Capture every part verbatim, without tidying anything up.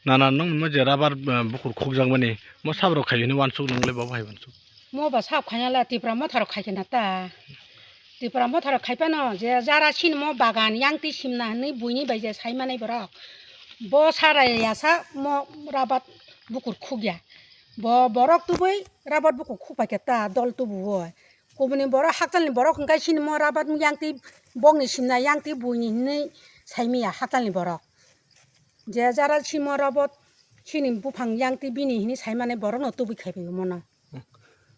Nana nwng mo je rubber, eh, bukur khukjakmani mo sabrok khai hwnwi uansuk, nwng le bo hai uansuk. Mo ba sab khaina le Tipra Motha rok khai khe na ta. Tipra Motha rok khai phano je jara sini mo bagan yang twi simna hwnwi buini bai je sai manai borok. Bo sarai ya sa mo rubber bukur khukya. Bo borok tubui rubber bukur khuk pai khe ta dol tubu o. Kubuni borok hakchalni borok hwnkhe sini mo rubber yang twi bokni simna yang twi buini hwnwi sai manya hakchalni borok. Je jara simo robot sini buphang yang twi bini hini sai mane borok no tubui khai bai mano.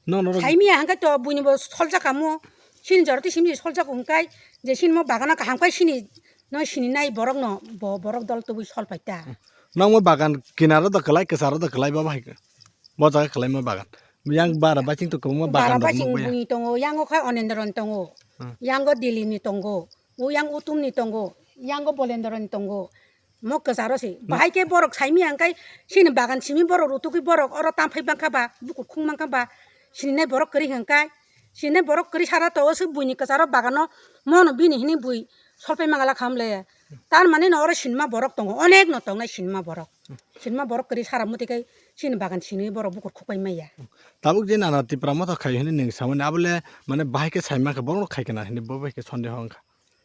No, no, no. Sai manya hwnkhe to buini bo soljak kamo. Sini jora twi simi soljak hwnkhe je sini mo bagana kaham khai sini no sini nai borok no bo borok dol tubui sol pai ta. Nang mo bagan kinaro da kwlai, kwcharo da kwlai, bo bahai khe. Bo jaga kwlai mo bagan. Yang bara baching to kwbangma bagan bara rok baching nukbaya. Buini tongo, yango khai Onendron tongo. Hmm. Yango Dilini tongo. O yang Utumni tongo. Yango Bolendroni tongo. Mo kwcharo se. Hmm. Bahai khe borok saimi hwnkhe sini bagan simi borok rutugwi borok oro tamphai bangkha ba, bukur khung bangkha ba, sininai borok kwrwi hwnkhe, sininai borok kwrwi sara to o se buini kwcharo bagano mono bini hini bui solpai mangala khamle. Tar mane no oro sinma borok tongo, onek no tongnai sinma borok. Sinma borok kwrwi sara muti kai sini bagan sini borok bukur khukpai maya. Tabuk je nana Tipra Motha khai hini ning samani abole mane bahai khe saima khe borok khai kana hini bo bahai khe sonde hong kha.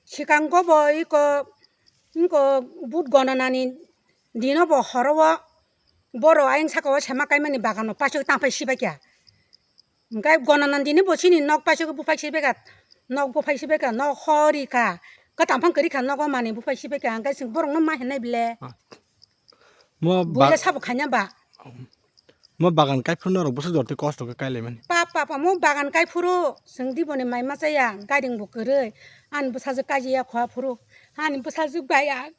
Sikango bo iko, iko but gonanani dino bo horo o boro ayang saka o sema kaimani bagano paisok tangpai sibai kha. Hingke gonanani dini bo sini nok paisok buphai sibai kha, nok buphai sibai kha, nok hori kha, kwtam phang kwrwi kha, nogo manwi buphai sibai kha, hingke chwng borokno ma hinai bile. Ah. Mo ba- Buya sabo khaina ba. Mo bagan kaiphuru norok bwswk jorti kosto khe kailaimani. Pa, pa, pa, mo bagan kaiphuru, chwng diboni mai machaya, garing bo kwrwi, ani bwsajwk kaijaya kho aphuru, ani bwsajwk bai ang,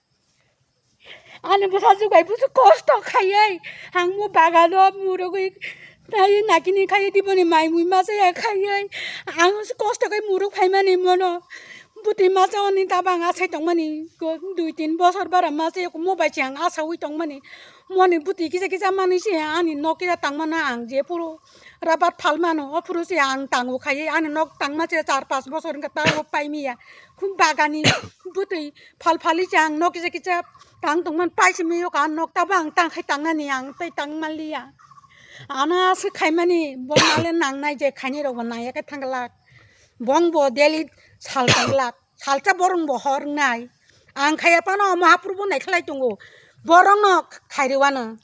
ani bwsajwk bai bwswk kosto khaiwi, ang mo bagano murugwi, tai nakini khaiwi diboni mai mui machaya khaiwi, ang kosto khe muruk phaimani mono, bwtwi machaoni tabang asai tongmani, dui tin bosor bara machaya mo bai se ang asaui tongmani. Moni bwtwi kisa kisa manwi se ani nok kisa tangmano ang je phuru rabat phalmano, o phuru se ang tango khaiwi ani nok tangma se char panch bosor wngkha tabo paimaya. Khum bagani bwtwi phal phali se ang nok kisa kisa tang tongmani paisimiyo ka nok tabo ang tang khai tangnani ang tei tang manliya. Ano aswk khaimani bo male nangnai je khainai rokbo nangya khe thang glak. Bong bo daily sal tang glak. Salsa borong bo hor wngnai. Ang khaiya phano omo haphuru bo naikhlai tongo. Borong no khairwano.